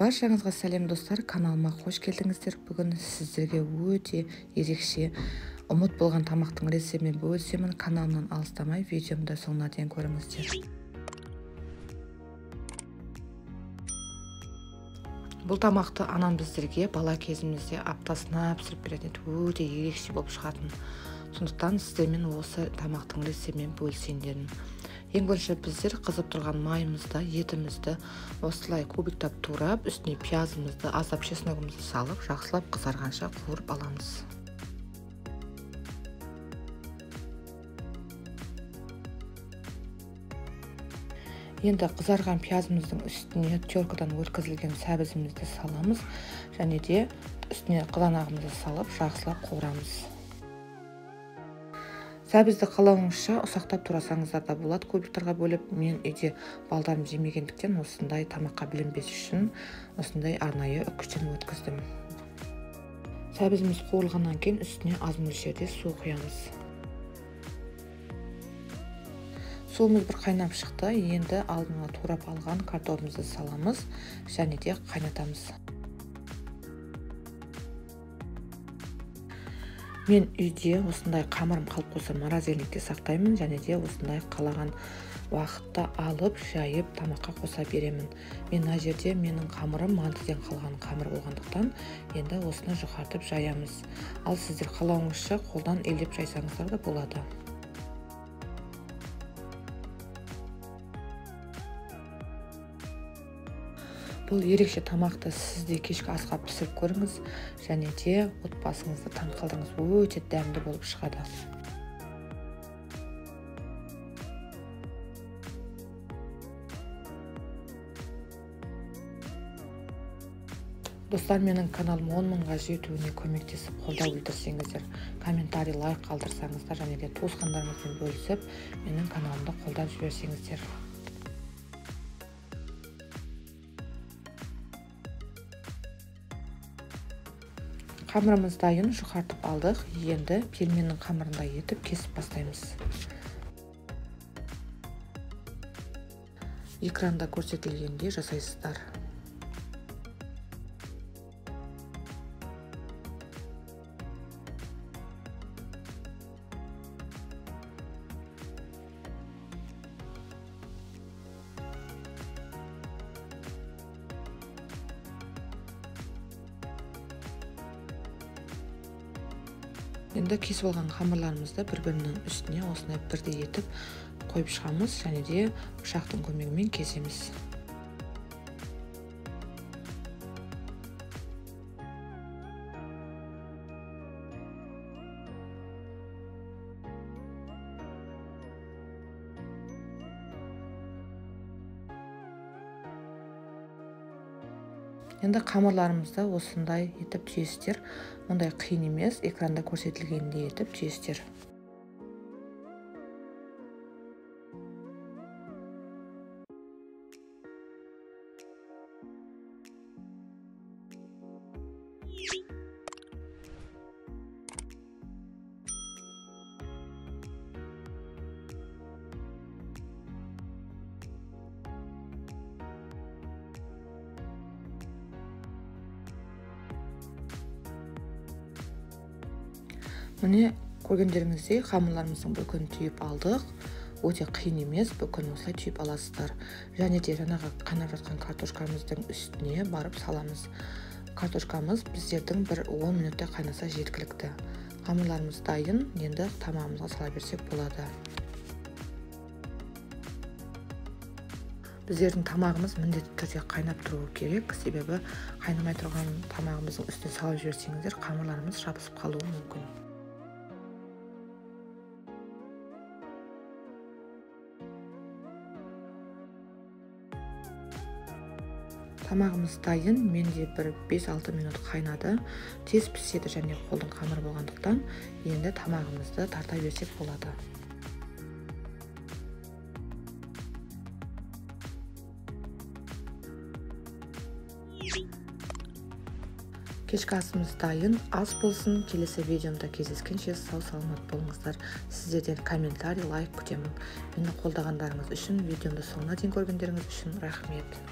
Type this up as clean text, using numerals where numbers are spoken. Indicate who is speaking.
Speaker 1: Баршаңызға сәлем достар, каналыма қош келдіңіздер. Бүгін сіздерге өте ерекше ұмыт болған тамақтың рецептімен бөлісемін. Каналымнан алыстамай видеомды соңына дейін көріңіздер. Бұл тамақты анам біздерге бала кезімізде аптасына пісіріп беретін еді. Өте ерекше болып шығатын. Сондықтан сіздермен осы тамақтың рецептімен бөлісейін дедім. Ең бірінші біздер қызып тұрған майымызда етімізді осылай кубиктап турап, үстіне пиязымызды, аздап чесногымызды салып, жақсылап қызарғанша қуырып аламыз. Енді қызарған пиязымыздың үстіне теркадан өткізілген сәбізімізді саламыз және де үстіне қызанағымызды салып, жақсылап қуырамыз. Сәбізді қалауыңызша ұсақтап турасаңыздар да болады, кубиктарға бөліп. Мен үйде балдарым жемегендіктен осындай тамаққа білінбес үшін осындай арнайы үкіштен өткіздім. Сәбізіміз қуырылғаннан кейін үстіне аз мөлшерде су құямыз. Суымыз бір қайнап шықты. Енді алдын ала турап алған картопымызды саламыз және де қайнатамыз. Мен үйде осындай қамырым қалып қойса морозильникте сақтаймын және де осындай қалаған уақытта алып жайып тамаққа қоса беремін. Мен мына жерде менің қамырым мантыдан қалған қамыр болғандықтан енді осыны жұқартып жаямыз. Ал сіздер қалауыңызша қолдан илеп жайсаңыздар да болады. Бұл ерекше тамақты сіз де кешкі асқа пісіріп көріңіз және де отбасыңызды таң қалдырыңыз. Өте дәмді болып шығады. Достар, менің каналым 10 мыңға жетуіне көмектесіп қолдау білдірсеңіздер, комментарий, лайк қалдырсаңыздар және де туысқандарыңызбен бөлісіп, менің каналымды қолдап жіберсеңіздер. Қамырымыз дайын, жұқартып алдық. Енді пельменнің қамырындай етіп кесіп бастаймыз. Экранда көрсетілгендей жасайсыздар. Енді кесіп алған қамырларымызды бір-бірінің үстіне осындай бірдей етіп қойып шығамыз және де пышақтың көмегімен кесеміз. Енді қамырларымызды осындай етіп түйесіздер. Ондай қиын емес, экранда көрсетілгендей етіп түйесіздер. Міне көргендеріңіздей қамырларымыздың бүкін түйіп алдық. Өте қиын емес, бүкін осылай түйіп аласыздар. Және де жаңағы қайнап жатқан картошкамыздың үстіне барып саламыз. Картошкамыз біздердің бір 10 минутта қайнаса жеткілікті. Қамырларымыз дайын, енді тамағымызға сала берсек болады. Біздердің тамағымыз міндетті түрде қайнап тұруы керек, себебі қайнамай тұрған тамағымыздың үстіне салып жіберсеңіздер, қамырларымыз жабысып қалуы мүмкін. Тамағымыз дайын, менде бір 5-6 минут қайнады. Тез піседі және қолдың қамыры болғандықтан енді тамағымызды тарта берсек болады. Кешкі асымыз дайын, ас болсын. Келесі видеомда кездескенше сау-саламат болыңыздар. Сіздерден комментарий, лайк күтемін. Мені қолдағандарыңыз үшін, видеомды соңына дейін көргендеріңіз үшін рахмет.